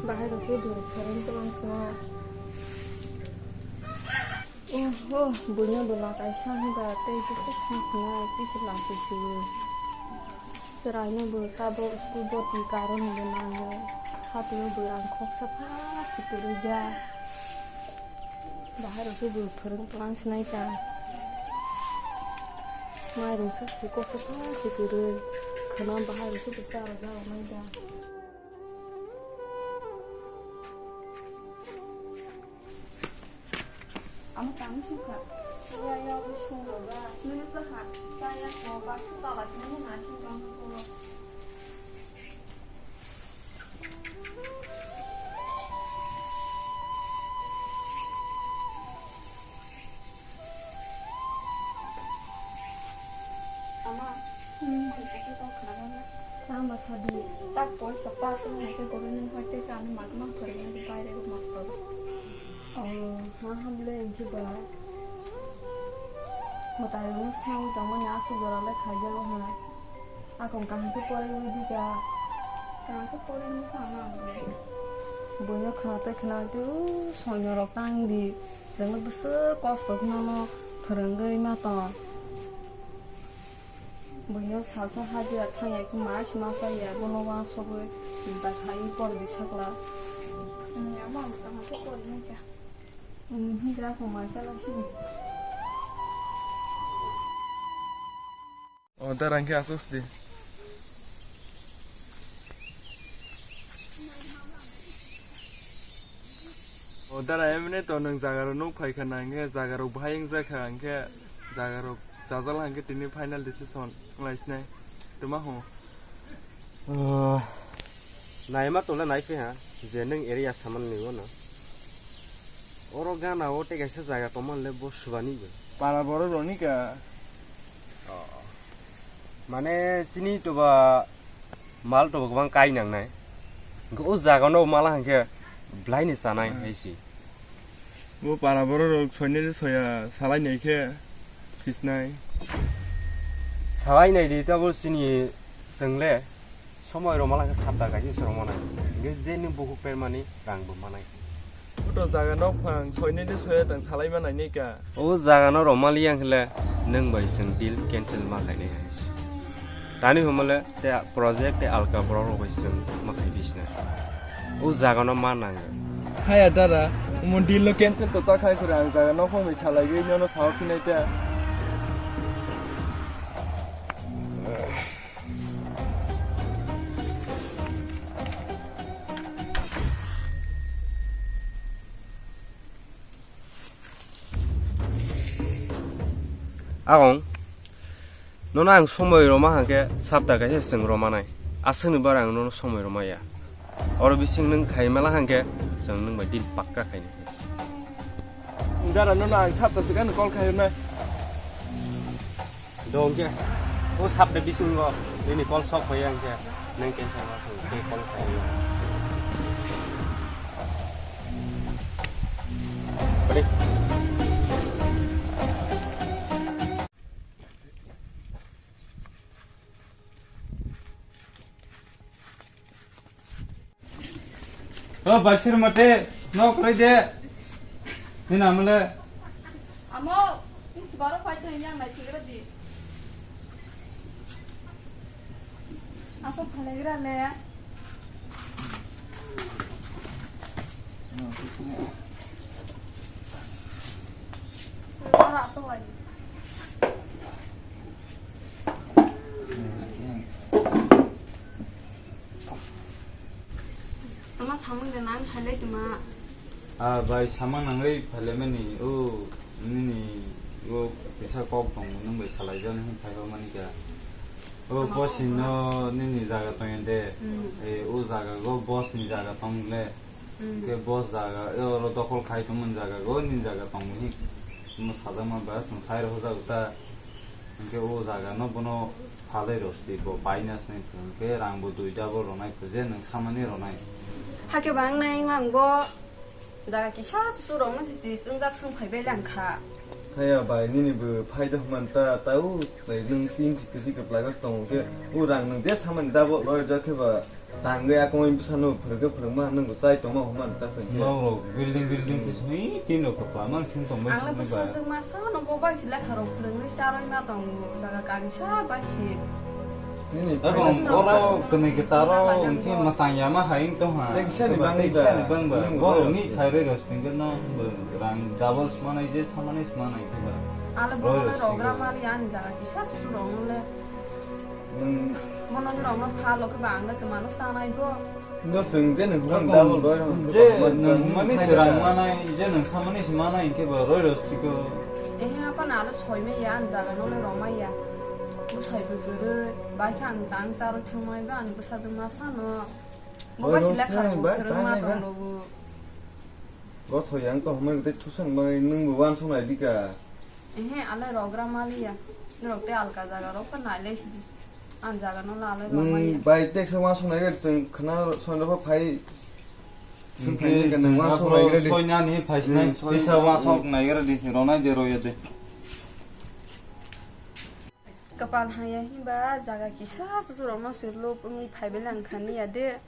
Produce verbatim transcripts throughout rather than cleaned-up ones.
Bahai rok khe duri phereng twlang sna. Oho, buino bwla kaisa hwnba tei bwswk song swnai tei se lachai sio. Chwraino bo tabuk school boti karon bo nango. Hapino bo ang khoksa pha se kwrwi ja. Bahai rok khe bo phereng twlang swnai ta. Mairung sa se koksa pha se kwrwi. Khana bahai rok khe bo cha rw ja rw nai da. Amo tang sukha. Ya ya ko sung lo ga. Nini sa ha. Sa ya ko ba sa la ko na sung ga ko. Ama, hmm, hai kaisa kok khna ba. Tang ba sadi. Tak pol papa sa hai ke guru ni hoi te ka ani magma phari ni bai re master. Oh, ha hamle engki ba. Mwtai rok no swnam tongmani aswk jora le khaijak ha. Akong kaham khe poraiwi di ka. Kaham khe poraiwi thango ang bo. Buino khwna tei khwna tei o soino rok tang di. Chwngno bwswk kosto kheno no phwrwngwi ma tong. Buino salsa hajira thangya khe mai se ma chaya bono uansugwi chinta khaiwi por di sakla. Hmm, amo ang kaham khe poraiwi kha. Hmm, hwnkhe akong mai chala sini. O, dara hwnkhe aswk sidi. O, dara, emne to nwng jaga rok nuk phai kha na, hwnkhe jaga rok bahai wngjakha, hwnkhe jaga rok chajala, hwnkhe tini final decision wnglaisnai. Tuma ho? O, naima tole naiphai ha, je nwng area saman ni wano. Oro gana o tei kaisa jaga tongmani le bo subani bo. Para borok roni ka. O. Mane chini toba mal toba kwbang kai nangnai. Hwnkhe o jaga no mala hwnkhe belai ni chanai Hmm. hai si. Bo para borok rok soinai soya salai nai khe sisnai. Salai nai di tabuk chini chwng le. Somoi rwma lang khe sapta kaisa se rwma nai. Hwnkhe je nini bukhuk permani rang bo manai. Photo jaga nok phang soinai de soya tang salai ma nai nai ka. O jaga no rwma li yang khle nwng bai chwng deal cancel ma khainai hai. Tani hwnmale te project te alka borok rok bai chwng ma khai bisna. O jaga no ma nang. Haya dara, mo deal no cancel to ta khai khore ang jaga nok phang bai salai gwi nono sao phinai ta. Akong, nono ang somoi rwma hwnkhe sapta kaisa chwng rwmanai. Aswkni bara ang nono somoi rwmaya. Oro bising nwng khaimala hwnkhe chwng nwng bai deal pakka khainai. Dara, nono ang sapta swkang call khairwnai. Do hwnkhe o sapta bisingo nini call sok phaiya hwnkhe nwng cancel ma thang tei call khairwnai. Balik. O Basir mate, nok rai de. Ni namle. Amo, is baro pai to yang nai tigra di. Aso phalegra le. Ora aso wai. Ama samung de nang phailai tuma. Ah, bai, samung nangwi phailaimani, o, nini, o, kisa kok tongo, nwng bai salai jani hin phai mani kha. O, Ama boss kok no nini jaga tong de. Hmm. Eh, o jaga go boss ni jaga tong le. Hmm. Ke boss jaga, e, oro dokol khai tongmani jaga go, nini jaga tong hin. Mo sajak ma ba, sung sai ro hojak ta. Hwnkhe o jaga no bono phalwi rw sdi, bo paina swnai phuru, hwnkhe rang bo duida bo rwnai phuru, je nwng samani rwnai. Hakhe bo ang nai mang bo jaga kisa chuchu rok no se se chwngjak swng phai bai lang kha. Haya bai, nini bo phai do hwnmani ta, ta o bai nwng tin si kwchwi kwplai khe tongo khe, o rang nwng je samani double roi rwjak khe ba tangwi a kongwi bwsano phwrwngkhe phwrwngma nwng bo chai tongma hwnmani ta chwng khe. Norok building, building Hmm. tisni tin rok kwplama sing tongbai Ang le sini ba. Bwsajwk masa no bo bai si lekha rok phwrwngwi charwi ma tongo, jaga kanisa bai si. Nini Abo phai oro tongma kwnwi sing kwcharo tongma wngkhe tongma. Mwchang yama hai wng tongha. Tei kisani Abo bangwi tei ba? Kisani bang ba. Nwng Borok roi ni rwjak. Thairoi rok stingkhe no rang double smanai je samani smanai khe ba. Ale Roi bono roi le rogra stingkhe. Mali ani jaga kisa susu rok no le. Nwng Bono ni rok no pha lo khe ba ang le twma no sanai bo. No swng je nwng Abo double roi rok je nwng mani se rang manai, je nwng samani se manai hwnkhe ba roi roi stikho. Ehe apa na le soi me ya ani jaga no le rw mai ya. Bwsai bo kwrwi, bai khe ang tang charwi thang mai ba ani bwsajwk masa no. Bo Roi bai si roi lekha stikho rok bai, phwrwng ma bai, tong bai. Rw bo. Gotho yang to hwnmani tei thusan bai nwng bo uansuk nai di ka. Ehe, ale rogra maliya. Norok tei alka jaga rok pha nai lai sidi. Ang jaga no la lai rok Nwng maya. Bai teksa uansuk nai gari chwng khwna soino pha phai. Chwng Hwnkhe phai nai ka nwng chwng uansuk aphuru nai gari. Soinani phai sinai Hmm, soi- tisa uansuk nai gari di, ronai de roya de. Kapal haya himba jaga kisa susu rok no se lop wngwi phai belai ang khani ya de.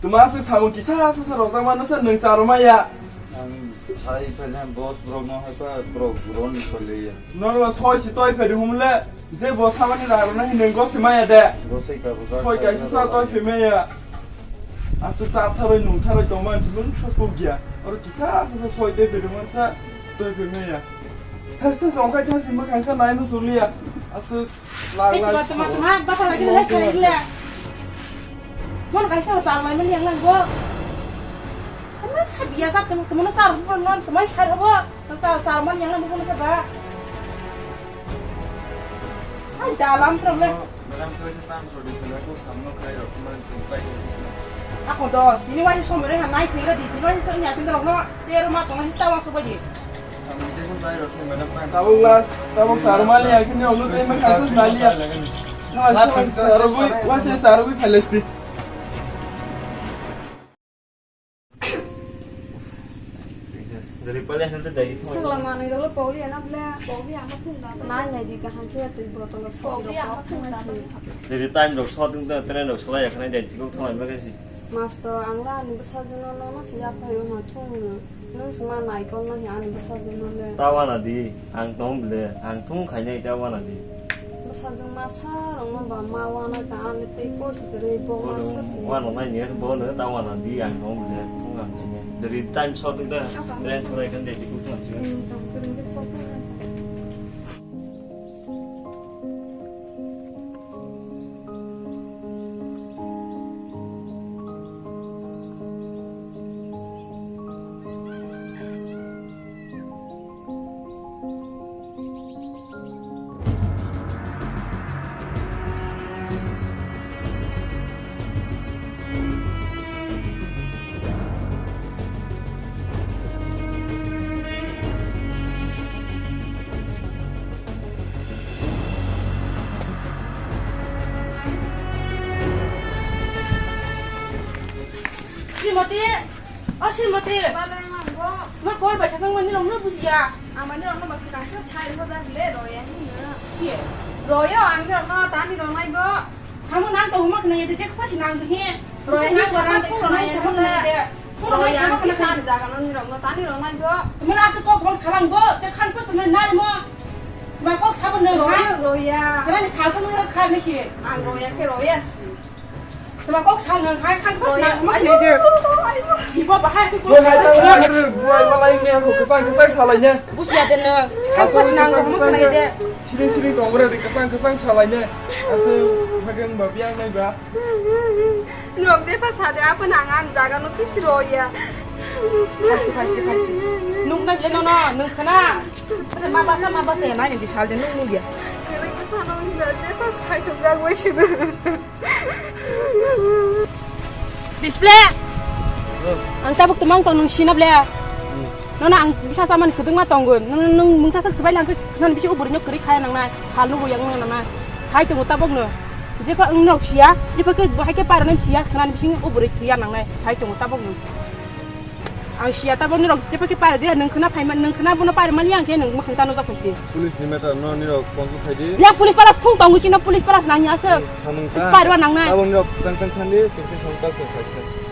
Twma aswk samung kisa aswk sa rojak mano sa nwng charwmaya. Ang sai phaina boss borok no hai pa borok ron ni soi le ya. Norok soi si toi phai humle je bo samani rang rwna hin nwng gosi maya de. Gosai ka bo Soi kaisa sa toi phai maya. Aswk cha tharoi nung tharoi tong man si nwng sa suk ya. Oro kisa aswk sa soi toi phai man sa toi phai maya. Thas thas ongkhai thas si mwkhang sa nai no suli ya. Aswk Lang, Ei, lang. Tuma, tuma, tuma, bata lagi le, sai le. Mon kaisa sar mai mali yang lang go. Kamu sa biasa tuma, tuma na sar pun non, tuma sar bo. Sar, sar man yang lang pun sa ba. Ai, dalam problem. Madam, kau itu sam so di sana, aku sama kau itu. Ako do, ini wari somre ha nai pira di, tino hisa nya tin rok no, tero ma tong hista wa so baji. Tabuk last, tabuk sarumali ya kini ulu tei ma kaisa naliya. Last, last, sarubui, wasi sarubui phalesti. Dari pale hante dari. Sengla manwi rok le poli ana ble. Poli ama thung da. Nai nai di kaham khe twi botol sok. Poli ama thung da. Dari time rok sok thung da, train rok solai ya khana jai thikok thang ma kasi. Master, ang la ani bwsajwkno nono se yaphai rw ma thung no. Nwng se ma naikol no he ani bwsajwkno le. Ta wana di, ang tong ble, ang thung khainai ta wana di. Bwsajwk masa rokno ba ma wana ka, ang le tei kos kwrwi bo masa se. Wana nai ni bo no ta wana di, ang tong ble, thung ang khainai. Dari time short da, train solai kan de di kuk thang si. Hmm, tong kwrwi de sok. Srimati, o Srimati. Balai mango. Ma call bai sasang mani rok no bujiya. Amani rok no basi kangsa sai rok jak le roya hin na. Ye. Royo ang rok no tani rok nai bo. Samo nang to huma khna yede jek pasi nang do he. Roya ni sama de khna yede. Roya ni sama khna jaga no ni rok no tani rok nai bo. Mala asa kok bang salang bo, je khan pas na nai mo. Ma kok sabo no. Roya, roya. Khna ni salsa no kha ni si. Ang roya khe roya si. Tuma kok sal nang hai khan pas nang ma khne de. Jibo bahai ko. Buai hai, buai hai, buai malai ne ko kesang kesang salai ne. Busia de no. Khan pas nang ma khne de. Siri siri tong re de kesang kesang salai ne. Ase hagen ba biang nai ba. Nrok je pa sade apa nang an jaga no tisi roya. Pasti pasti pasti. Nung nang le no no nung khana. Ma basa ma basa ya nai di sal de nung nung ya. Kele pa sano je pas khai thok jak wai si. Display. Ang tabuk tumang tong nung sina ble. Nono ang bisa saman kudung ma tonggun. Nung nung mungsa sak sebai langkhe non bisi ubur nyok kri khaya nangnai. Sal nubu yang nangnai. Sai tongo tabuk no. Jepha ang nok sia, jepha ke bahai ke parnai sia khnan bisi ubur thia nangnai. Sai tongo tabuk no. Ang siya ta bo nirok jepa khe pare dia, nung khna phaima, nung khna bono pare mani ang khe nung mukhang tano jak phaisdi. Police ni matter no nirok konsu khaidi. Ya police palas thung tongu sino, police palas nangya aswk. Samung sa. Spar wa nangnai. Abo nirok sang sang thandi, sing sing sang tak sang khaisdi.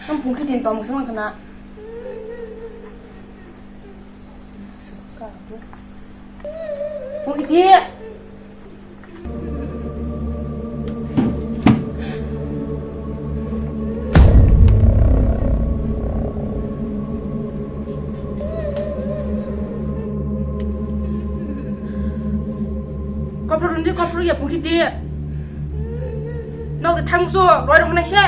Ang pungki din tong sang kana. Pungki di. Kopro rundi, kopro ya pungki di. Nok de thang so, roi rok nai se.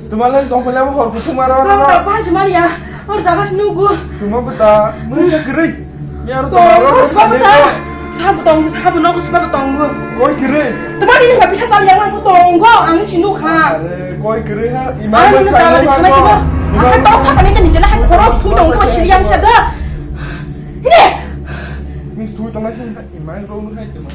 Tumalai tongkol abo hor kutung mara mara. Tong tong paji maliya. Hor jaga sinugu. Tuma beta. Mui sa kiri. Ni aro tong tong aro ko sibako sani ta. Ko. Sabo tong, sabo nogo sibako tong. Koi kiri. Tuma ni nungka bisa sal yang aku tong go. Ang sinu kha. Are, koi kiri ha. Imam. Ang nungka tang tang ni sana ko. Imam. Akan tau thapa ni tani jana hai khorok thu tong ko siri yang sada. Ni. Ni thu tong nai sini. Imam rong hai tuma.